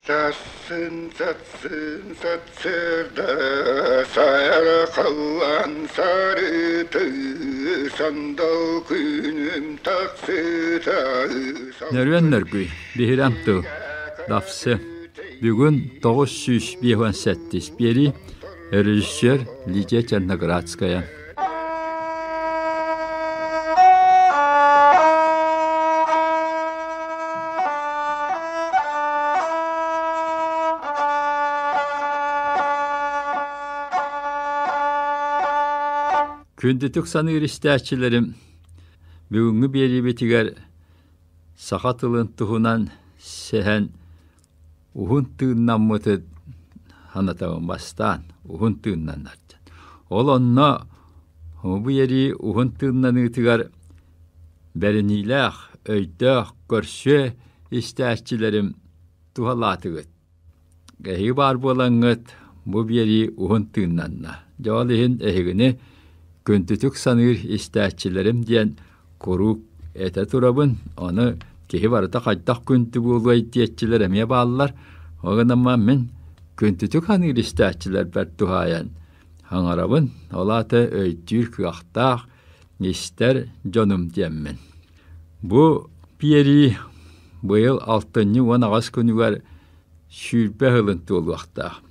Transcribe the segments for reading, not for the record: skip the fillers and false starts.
Сарсын сарсын сарсыарда сайара халлаан сарыты сандал күнүм тахсыта. Нөрүөн нөргүй, биһирэм тыл, Дапсы. Бүгүн 957 биэрии режиссер Лидия Черноградская. Күндүтүк саныыр истээччилэрим, бүгүҥҥү биэриибитигэр саха тылын туһунан сэһэн уһун тыыннаммыты санатабын бастаан уһун тыыннанар диэн. Ол онно бу ерии уһун тыыннаныытыгар бэриниилээх, өйдөөх, көрсүө истээччилэрим туһалаатыгыт. Эһиги баар буолаҥҥыт бу биэрии уһун тыыннанна. Дьэ ол иһин эһигини күндүтүк саныыр истээччилэрим диэн куруук этэ турабын. Ону киһи барыта хайдах күндү буолуой диэччилэр эмиэ бааллар. Ол гынан мин күндүтүк саныыр истээччилэрбэр туһаайан аҥарабын. Ол аата өйдүүр кыахтаах, истэр дьонум диэммин. Бу биэрии быйыл алтынньы 18 күнүгэр 20 сылын туолуохтаах.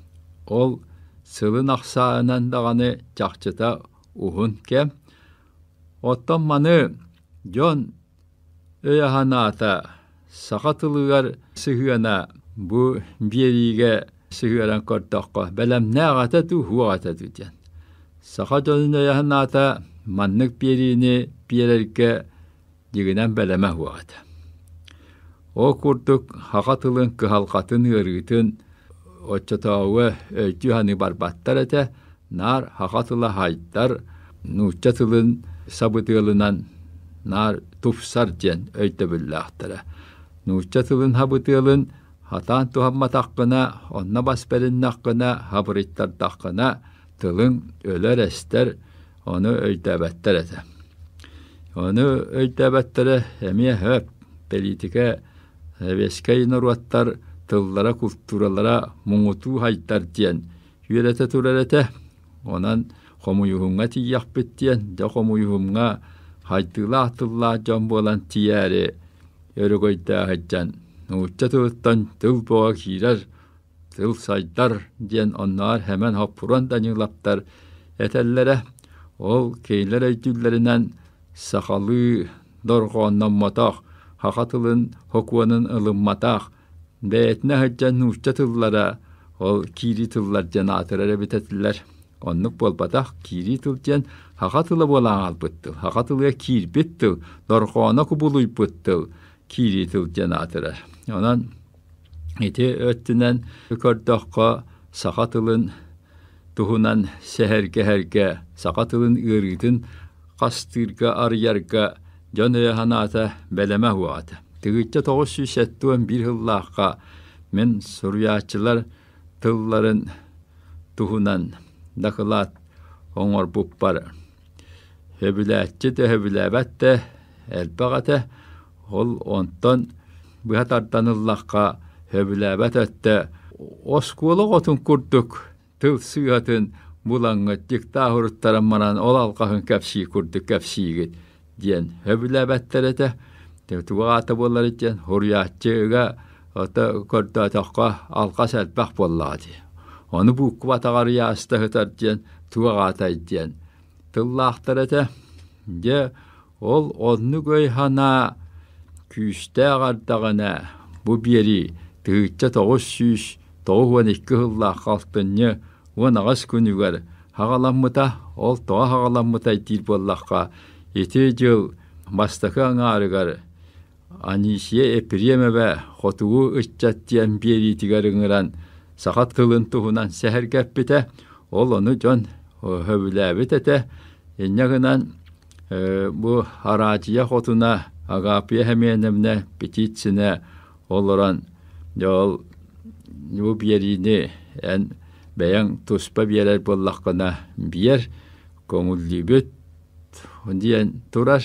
Ол сылын ахсаанынан даҕаны чахчыта уһун кэм. Оттон маны дьон өйө-санаата саха тылыгар сыһыана бу биэриигэ сыһыаран көрдөххө, бэлэмнээх этэ дуу, суох этэ дуу диэн. Саха дьонун өйө-санаата маннык биэриини биэрэргэ дьиҥинэн бэлэмэ суох этэ. Ол курдук саха тылын кыһалҕатын, ыарыытын оччотооҕуга өйдүү-саныы барбаттар этэ, наар саха тыла хайдар, нуучча тылын сабыдыалынан наар тупсар диэн өйдөбүллээхтэрэ. Нуучча тылын сабыдыалын сатаан туһамматаххына, онно бас бэриннэххинэ, хабырыйтардаххына, тылыҥ өлөр-эстэр, ону өйдөөбөттөр этэ. Ону өйдөөбөттөрө эмиэ сөп. Бэлиитикэ сэбиэскэй норуоттар тыллара, култууралара муҥутуу хайдар диэн үөрэтэ турар этэ. Онон хомуйуһуҥҥа тиийиэхпит диэн, дьэ хомуйуһуҥҥа хайдыылаах тыллаах дьон буолан тиийээри өрөгөйдөөх сылдьан нуучча тылыттан тыл бөҕө киирэр тыл сайдар диэн оннооҕор Сэмэн Хоппуруон Даниловтар этэллэрэ. Ол кинилэр өйдүүллэринэн сахалыы дорҕоонноммотох, саха тылын сокуонун ылымматах, бэйэтинэ сылдьан нуучча тыллара ол киирии тыллар диэн аатырар эбит этилэр. Оннук буолбатах, киирии тыл диэн саха тыла буолан хаалбыт тыл, саха тылыгар киирбит тыл, дорҕооно кубулуйбут тыл киирии тыл диэн аатырар. Онон Ити өттүнэн көрдөххө, саха тылын туһунан сэһэргэһэргэ, саха тылын ыарыытын хастыырга, арыйарга дьон өйө-санаата бэлэмэ суох этэ. Тыһыынча 971 сыллаахха мин суруйааччылар тылларын туһунан дакылаат оҥорбуппар сөбүлээччи да сөбүлээбэт да элбэх этэ. Ол онтон быһа тардан ыллахха, сөбүлээбэт өттө оскуола оҕотун курдук тыл сыыһатын булаҥҥыт диктаах уруттаран баран ол алҕаһын кэпсии курдук кэпсиигит диэн сөбүлээбэттэр этэ. Туга аата буолар диэн суруйааччыга ото көрдөөтөххө алҕас элбэх буоллаҕа дии. Ону буукуба атаҕар ыйааста сытар диэн туох аатай диэн тыллаахтар этэ. Дьэ Ол оннук өй-санаа күүстээх эрдэҕинэ бу биэрии 1992 сыллаахха алтынньы 18 күнүгэр саҕаламмыта. Ол тоҕо саҕаламмытай диир буоллахха, ити дьыл бастакы аҥаарыгар Анисия Епремова Хотугу ыччат диэн биэриитигэр ыҥыран саха тылын туһунан сэһэргэппитэ. Ол ону дьон сөбүлээбит этэ. Инньэ гынан Бу араадьыйа хотуна Агапия Семеновна Петицина олорон дьэ ол бу биэриини эн бэйэҥ туспа биэрэр буоллаххына биэр, көҥүллүүбүт диэн турар.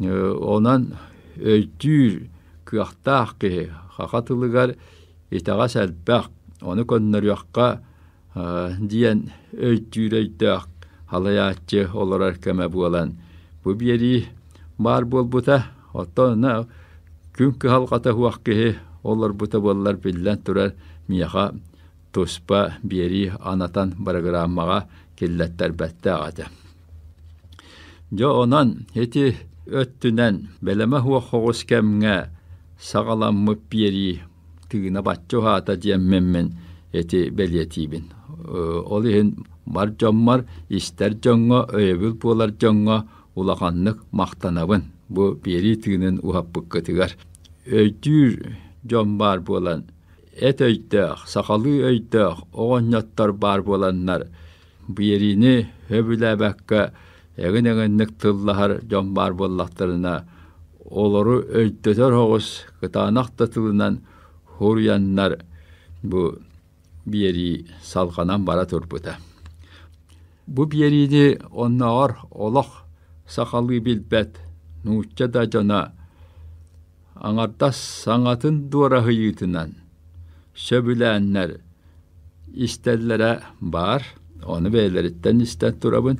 Онон өйдүүр кыахтаах киһи саха тылыгар итэҕэс элбэх, ону көннөрүөххэ диэн өйдүүр өйдөөх халайааччы олорор кэмэ буолан бу биэрии баар буолбута. Оттон күн кыһалҕата суох киһи олорбута буоллар биллэн турар миэхэ туспа биэрии анатан бырагырааммаҕа киллэттэрбэттээх этэ. Дьэ онон ити өттүнэн бэлэмэ суох соҕус кэмҥэ саҕаламмыт биэрии тыына бачча уһаата диэммин ити бэлиэтиибин. Ол иһин бар дьоммор, истэр дьоҥҥо, өйөбүл буолар дьоҥҥо улаханнык махтанабын бу биэрии тыынын уһаппыккытыгар. Өйдүүр дьон баар буолан, эт өйдөөх, сахалыы өйдөөх оҕонньоттор баар буоланнар биэриини сөбүлээбэккэ эҥин-эҥинник тыллаһар дьон баар буоллахтарына, олору өйдөтөр оҕус кытаанах да тылынан суруйаннар бу биэрии салҕанан бара турбута. Бу биэриини оннооҕор олох сахалыы билбэт нуучча да дьоно аҥардас саҥатын дуораһыйыытынан сөбүлээннэр истэллэрэ баар. Ону бэйэлэриттэн истэн турабын.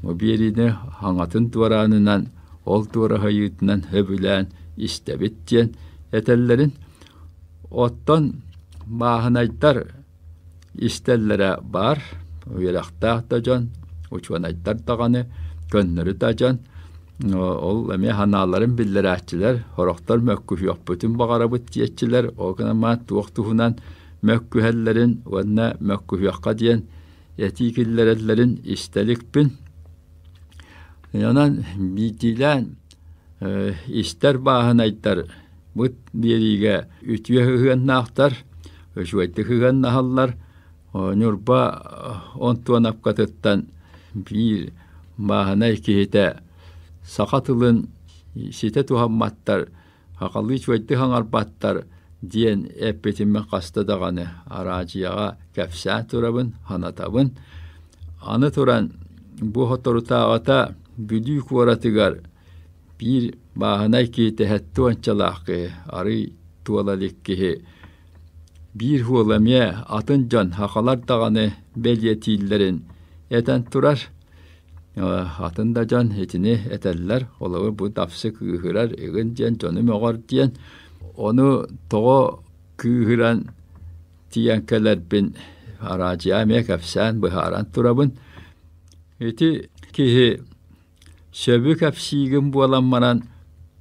Бу биэриини хаҥатын туораанынан, ол туораһыйыытынан сөбүлээн истэбит диэн этэллэрин. Оттон бааһынайдар истэллэрэ баар. Үөрэхтээх да дьон, учуонайдар даҕаны, көннөрү да дьон ол эмиэ санааларын биллэрээччилэр, сорохтор мөккүһүөхпүтүн баҕарабыт диэччилэр, ол гынан туох туһунан мөккүһэллэрин уонна мөккүһүөххэ диэн этии киллэрэллэрин истэ иликпин. Онон биирдиилээн истэр бааһынайдар быт биэриигэ үтүө сыһыаннаахтар, үчүгэйдик сыһыаннаһаллар. Ньурба Онтуонапкатыттан биир бааһынай киһитэ саха тылын ситэ туһамматтар, сахалыы үчүгэйдик саҥарбаттар диэн эппитим мин хаста даҕаны араадьыйаҕа кэпсээн турабын, санатабын. Аны туран бу соторутааҕыта Бүлүү куоратыгар биир бааһынай киһитэ сэттэ уончалаах киһи, арыый туола илик киһи биир уол эмиэ атын дьон сахалар даҕаны бэлиэтииллэрин этэн турар. Атын да дьон итини этэллэр, холобур бу тапсы кыыһырар игин диэн дьону мөҕөр диэн. Ону тоҕо кыыһыран тиийэн кэлэрбин араадьыйа эмиэ кэпсээн быһааран турабын. Ити киһи Сөбү кэпсиигин буолан баран,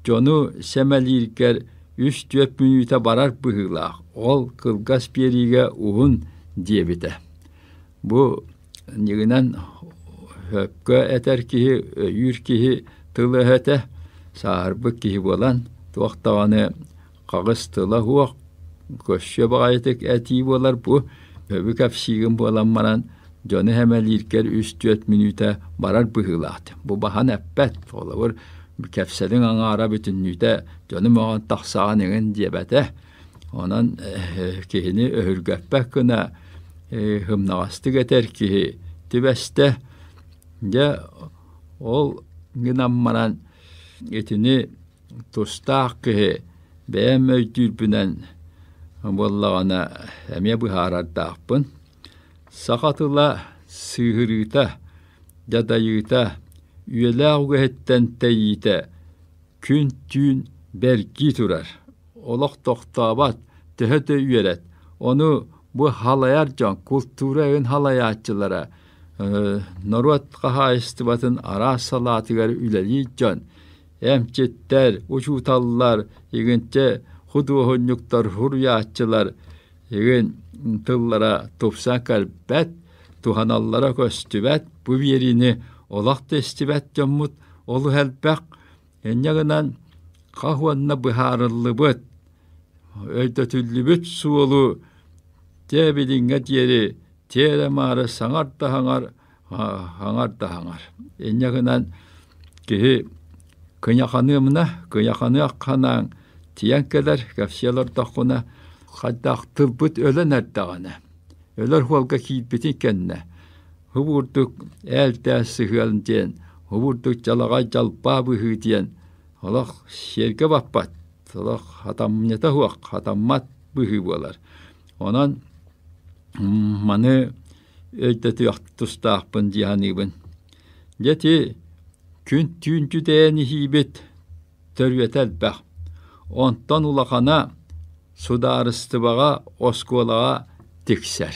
дьону сэмэлииргэр үс-түөрт мүнүүтэ барар быһыылаах, ол кылгас биэриигэ уһун диэбитэ. Бу ньыгынан сөпкө этэр киһи, өйүүр киһи тыл-өһө этэ, сааһырбыт киһи буолан, туох даҕаны хаҕыс тыла суох, көссүө баҕайытык этии буолар бу, өбү кэпсиигин буолан баран, дьону сэмэлииргэр үс-түөрт мүнүүтэ барар быһыылаах. Бу баһан эппэт, холобур, кэпсэлиҥ аҥаара бүтүннүүтэ дьону мөҕөн тахсаҕын эҥин диэбэтэ. Онон киһини өһүргэппэт гына сымнаҕастык этэр киһи түбэстэ. Дьэ, ол гынан баран итини Тустаах киһи бэйэм өйдүүрбүнэн буоллаҕына эмиэ быһаарардаахпын. Саха тыла сыыһырыыта, дьадайыыта, үйэлээх үгэһиттэн тэйиитэ күн-түүн бэргии турар. Олох тохтообот, төһө да үөрэт. Ону бу халайар дьон, култуура өйүн халайааччылара, норуот хаһаайыстыбатын араас салаатыгар үлэлиир дьон эмчиттэр, учууталлар, игинчэ худуоһунньуктар, суруйааччылар игин тыллара тупсан кэлбэт, туһаналлара көстүбэт. Бу биэриини олох да истибэт дьоммут олус элбэх. Инньэ гынан хас уонна быһаарыллыбыт, өйдөтүллүбүт суолу дьэ билиҥҥэ диэри тиэрэ-маары саҥар да саҥар хаҥар да хаҥар. Инньэ гынан киһи кыйаханыамына, кыйаханыах ханаан тиийэн кэлэр, кэпсии олордоххуна хайдах тылбыт өлөн эрдэҕинэ, өлөр суолга киирбитин кэннэ хубурдук ээл-дээл сыһыан диэн, хубурдук дьалаҕай дьалбаа быһыы диэн олох сиэргэ баппат, олох хатамньыта суох, хатаммат быһыы буолар. Онон маны өйдөтүөх тустаахпын дии саныыбын. Дьэ ити күн-түүн түтэйэн иһиибит төрүөтэ элбэх. Онтон улахана судаарыстыбаҕа, оскуолаҕа тиксэр.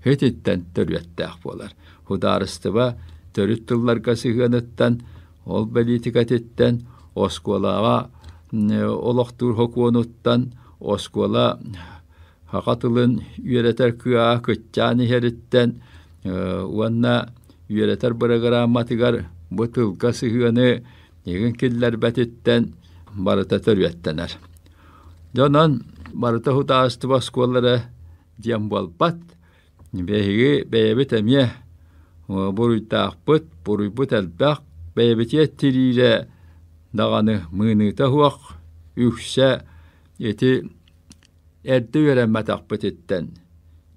Ититтэн төрүөттээх буолар. Судаарыстыба төрүт тылларга сыһыаныттан, ол бэлиитикэтиттэн, оскуолаҕа олохтуур сокуонуттан, оскуола саха тылын үөрэтэр кыаҕа кыччаан иһэриттэн уонна үөрэтэр бырагырааматыгар бу тылга сыһыаны игин киллэрбэтиттэн барыта төрүөттэнэр. Дьонон барыта судаарыстыба оскуолалара диэн буолбат. Биһиги бэйэбит эмиэ буруйдаахпыт, буруйбут элбэх, бэйэбитигэр тириирэ даҕаны мыыныыта суох, үксэ ити эрдэ үөрэммэтэхпититтэн,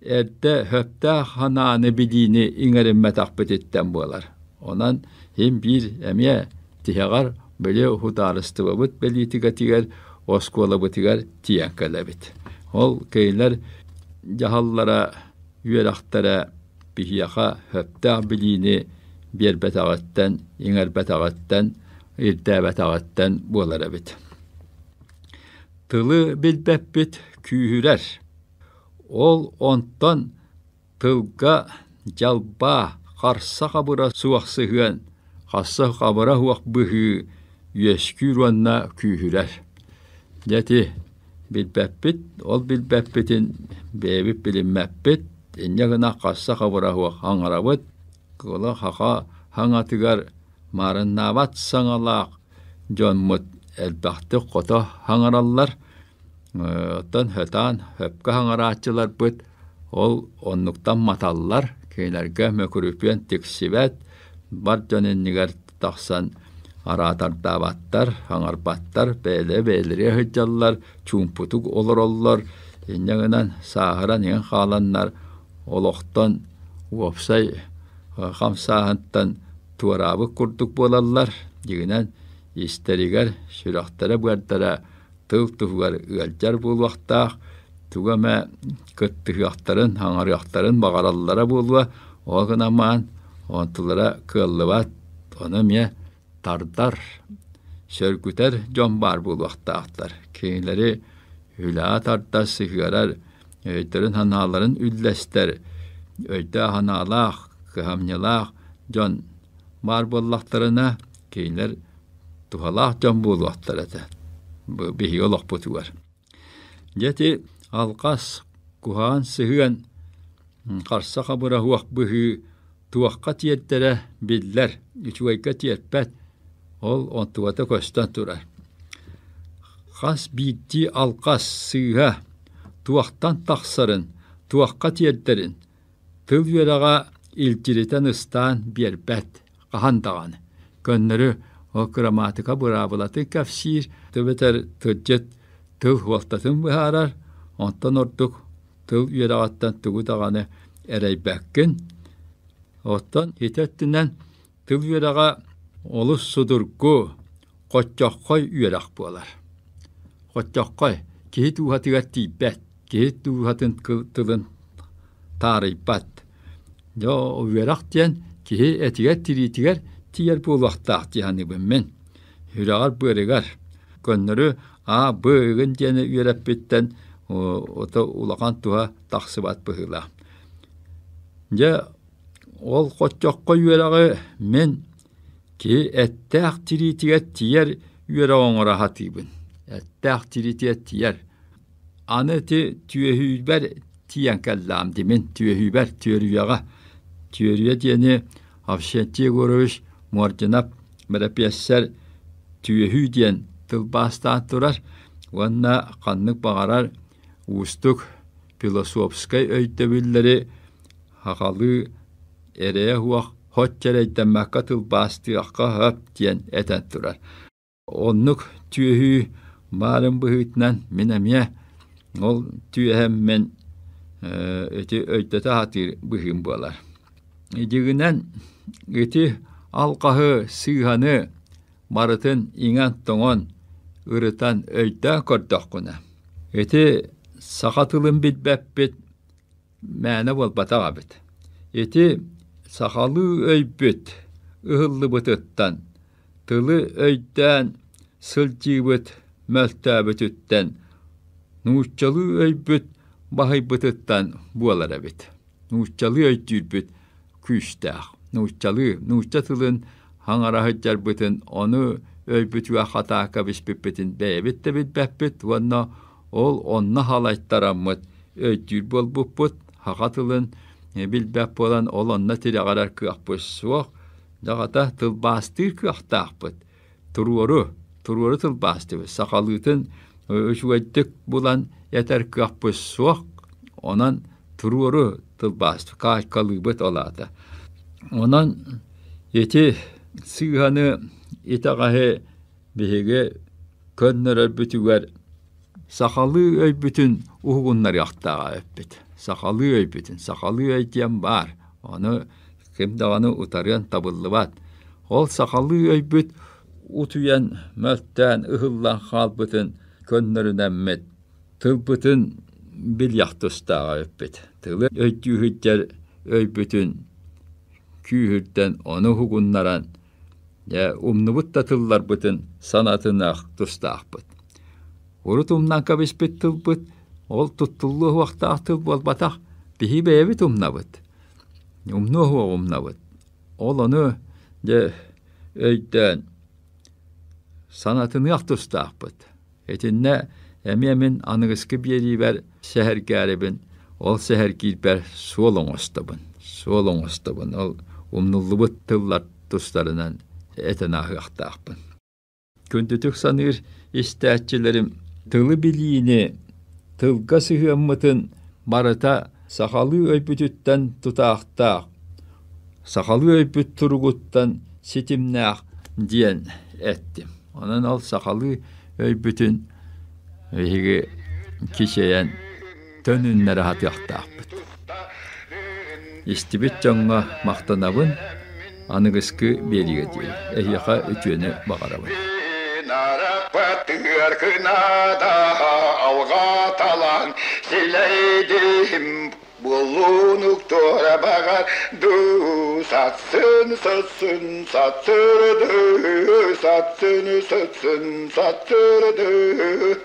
эрдэ сөптөөх санааны билиини иҥэриммэтэхпититтэн буолар. Онон син биир эмиэ тиһэҕэр били судаарыстыбабыт бэлиитикэтигэр оскуолабытыгар тиийэн кэлэбит. Ол кинилэр дьаһаллара, үөрэхтэрэ биһиэхэ сөптөөх билиини биэрбэтэҕиттэн, иҥэрбэтэҕиттэн, ирдээбэтэҕиттэн буолар эбит. Тылы билбэппит күүһүрэр. Ол онтон тылга дьалбаа, харса хабыра суох сыһыан, хасса хабыра суох быһыы үөскүүр уонна күүһүрэр. Дьэ ити билбэппит, ол билбэппитин бэйэбит билиммэппит, инньэ гына хасса хабыра суох хаҥарабыт, кыла хаха хаҥатыгар маарыннаабат саҥалаах дьоммут элбэхтик хото хаҥараллар. Оттон сатаан сөпкө хаҥарааччыларбыт ол оннуктан маталлар, кинилэргэ мөкүрүпүөн тиксибэт, бар дьон иннигэр тахсан араатардаабаттар, хаҥарбаттар, бэйэлэрэ-бэйэлэрэ сылдьаллар, чуумпутук олороллор, инньэ гынан сааһыран иһэн хааланнар олохтон уопсай хамсааһынтан туораабыт курдук буолаллар, дьиҥинэн истэригэр сүрэхтэрэ-быардара тыл туһугар ыалдьар буолуохтаах, тугу эмэ кыттыһыахтарын, аҥарыахтарын баҕараллара буолуо, ол гынан баран онтулара кыаллыбат, ону эмиэ тардар, сөргүтэр дьон баар буолуохтаахтар. Кинилэри үлэҕэ тардар, сыһыарар, өйдөрүн-санааларын үллэстэр, өйдөөх-санаалаах, кыһамньылаах дьон баар буоллахтарына, кинилэр туһалаах дьон буолуохтара этэ биһиги олохпутугар. Дьэ ити алҕас, куһаҕан сыһыан, харса хабыра суох быһыы туохха тиэрдэрэ биллэр, үчүгэйгэ тиэрпэт, ол онтугата көстөн турар. Хас биирдии алҕас сыыһа туохтан тахсарын, туохха тиэрдэрин тыл үөрэҕэ илдьиритэн ыстаан биэрбэт хаһан даҕаны. Көннөрү ол кырамаатыка быраабылатын кэпсиир, эбэтэр тылдьыт тыл суолтатын быһаарар, онтон ордук тыл үөрэҕиттэн тугу даҕаны эрэйбэккин. Оттон ити өттүнэн тыл үөрэҕэ олус судургу, хоччоххой үөрэх буолар. Хоччоххой киһи дууһатыгар тиийбэт, киһи дууһатын тылын таарыйбат. Дьэ үөрэх диэн киһи этигэр-тириитигэр тиийэр буолуохтаах дии саныыбын мин. Сүрэҕэр-быарыгар көннөрү А, Б ыгын диэни үөрэппиттэн ото улахан туһа тахсыбат быһыылаах. Дьэ ол хоччоххо үөрэҕи мин киһи эттээх тириитигэр тиийэр үөрэх оҥоро сатыыбын. Эттээх тириитигэр тиийэр. Аны ити түөһүүбэр тиийэн кэллэҕим дии мин түөһүүбэр түөрүйэҕэ. Түөрүйэ диэни Авсентий Егорович Мординов бэрэпиэссэр түөһүү диэн тылбаастаан турар уонна ханнык баҕарар уустук философскай өйдөбүллэри сахалыы эрэйэ суох соччо эрэйдэммэккэ тылбаастыахха сөп диэн этэн турар. Оннук түөһүү баарын быһыытынан мин эмиэ ол түөһэммин ити өйдөтө сатыыр быһыым буолар. Дьиҥинэн ити алҕаһы, сыыһаны барытын иҥэн-тоҥон, ырытан өйдөөн көрдөххүнэ, ити Саха тылын билбэппит мээнэ буолбатах эбит. Ити сахалыы өйбүт ыһыллыбытыттан, тылы өйдөөн сылдьыыбыт мөлтөөбүтүттэн, нууччалыы өйбүт баһыйбытыттан буолар эбит. Нууччалыы өйдүүрбүт күүстээх. Нууччалыы, нуучча тылын хаҥара сылдьарбытын, ону өйбүтүгэр хатаакка биспиппитин бэйэбит да билбэппит уонна ол онно халайтараммыт өйдүүр буолбуппут, саха тылын билбэт буолан ол онно тирэҕирэр кыахпыт суох. Дьаҕата тылбаастыыр кыахтаахпыт. Туруору, туруору тылбаастыыбыт. Сахалыытын үчүгэйдик булан этэр кыахпыт суох. Онон туруору тылбаастыы каайкалыыбыт ол аата. Онон ити сыыһаны, итэҕэһи биһиги көннөрөрбүтүгэр сахалыы өйбүтүн уһугуннарыахтааҕа эппит. Сахалыы өйбүтүн, сахалыы өй диэн баар. Ону ким даҕаны утарыан табыллыбат. Ол сахалыы өйбүт утуйан, мөлтөөн, ыһыллан хаалбытын көннөрүнэммит, тылбытын билиэх тустааҕа эппит. Тылы өйдүү сылдьар өйбүтүн күүһүрдэн, ону уһугуннаран, дьэ, умнубут да тылларбытын санатыныах тустаахпыт. Урут умнан кэбиспит тылбыт ол туттуллуо уохтаах тыл буолбатах, биһи бэйэбит умнабыт. Умнуо суох умнабыт. Ол ону дьэ өйдөөн санатыныах тустаахпыт. Итиннэ эмиэ мин аныгыскы биэриибэр сэһэргээрибин, ол сэһэргиирбэр суол оҥостобун. Суол оҥостобун. Ол умнуллубут тыллар тустарынан этэн ааһыахтаахпын. Күндүтүк саныыр истээччилэрим тылы билиини, тылга сыһыаммытын барыта сахалыы өйбүтүттэн тутаахтаах, сахалыы өйбүт туругуттан ситимнээх диэн эттим. Онон ол сахалыы өйбүтүн биһиги кичэйэн төнүннэрэ сатыахтаахпыт. Истибит дьоҥҥо махтанабын, аныгыскы биэриигэ диэри. Эһиэхэ үтүөнү баҕарабын. Алҕаталан силэйдим Буллунук туора баҕар дуу сатсын сытсын сатсырды сатсын сытсын сатсырды.